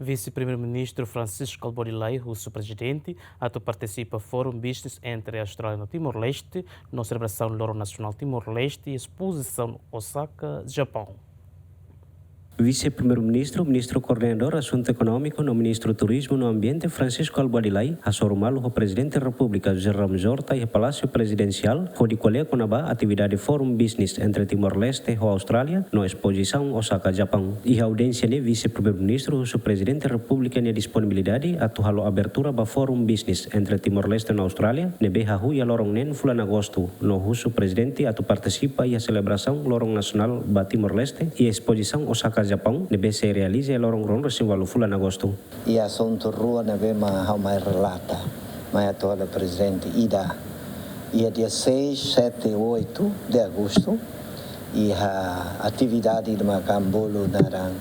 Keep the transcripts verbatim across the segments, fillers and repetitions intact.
Vise-Primeiru-Ministru Francisco Kalbuadi Lay husu Prezidente atu partisipa Forum Business entre Austrália no Timor-Leste, no selebrasaun Loron Nasionál Timor-Leste, espozisaun Osaka, Japaun. Vise-Primeiru-Ministru, Ministru Koordenadór Asuntu Ekonómiku no Ministru Turizmu no Ambiente, Francisco Kalbuadi Lay, hasoru malu ho Prezidente Repúblika José Ramos Horta iha Palásiu Prezidensiál, hodi ko'alia kona-ba atividade Forum Business entre Timor-Leste ho Austrália no espozisaun Osaka, Japaun. Iha audiénsia ne'e, Vise-Primeiru-Ministru husu Prezidente Repúblika nia disponibilidade atu halo abertura ba Forum Business entre Timor-Leste no Austrália, ne'ebé hahú iha loron neen fulan Agostu, no husu Prezidente atu partisipa iha selebrasaun Loron Nasionál ba Timor-Leste iha espozisaun Osaka, Japaun, ne'ebé sei realiza iha loron ruanulu-resin-ualu fulan Agostu. Iha asuntu rua ne'ebé mak ha'u mai relata, mai hato'o ba Prezidente. Ida, iha dia seis, sete, oito de agosto, iha atividade ida mak ami bolu naran,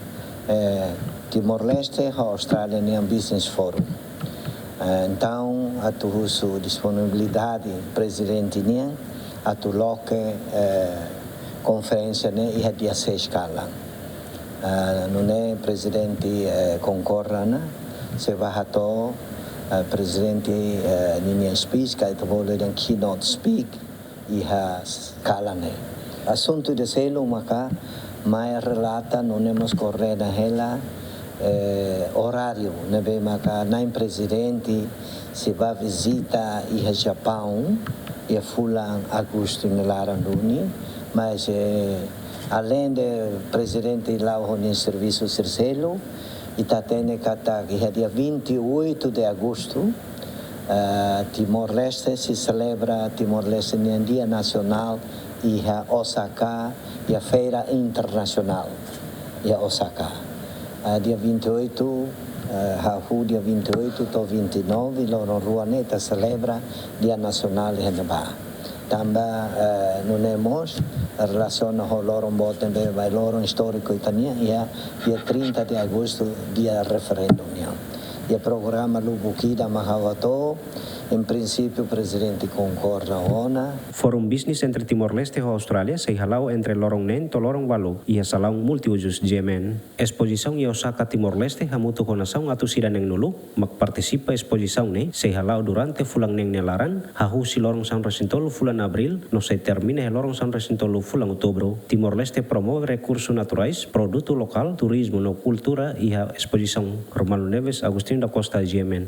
eh, Timor-Leste ho Austrália nian Business Forum. Eh, entaun, atu husu disponibilidade Prezidente nian atu loke, eh, konferénsia ne'e iha dia seis kalan. Ah, nune'e Prezidente, eh, konkorda ona, sei bá hato'o, eh, Prezidente, eh, ninia speech, ka ita bolu dehan keynote speech, iha s-, kalan ne'e. Asuntu ida seluk maka mai relata, nune'e mós koordena hela, eh, oráriu ne'ebé maka Na'in Prezidente sei bá vizita iha Japaun, iha fulan Agostu nia laran duni, mas, eh, aleinde Prezidente la'o ho nia servisu sira seluk, ita hatene katak iha dia vinte e oito de agosto, eh, Timor-Leste sei selebra Timor-Leste nian Dia Nasionál iha Osaka, iha Feira Internasionál iha Osaka. Eh, dia vinte e oito, eh, hahú dia vinte e oito to'o vinte e nove, loron rua ne'e ita selebra Dia Nasionál iha ne'ebá. Tanba, eh, nune'e mós relasiona ho loron boot ne'ebé mai, loron istóriku ita-nian, iha dia trinta de agosto, dia referendu nian. Iha programa lubuk ida mak ha'u hato'o, em princípio Prezidente konkorda ona. Forum Business entre Timor-Leste ho Austrália sei hala'o entre loron neen to'o loron ualu iha salaun multiuzus G M N. Espozisaun iha Osaka, Timor-Leste, hamutuk ho nasaun atus ida neenulu mak partisipa espozisaun ne'e, sei hala'o durante fulan neen nia laran, hahú husi loron sanulu-resin-tolu fulan Abríl, no sei termina iha loron sanulu-resin-tolu fulan Outubru. Timor-Leste promove rekursu naturais, produtu lokál, turizmu no kultura iha espozisaun. Romano Neves, Agostinho da Costa, G M N.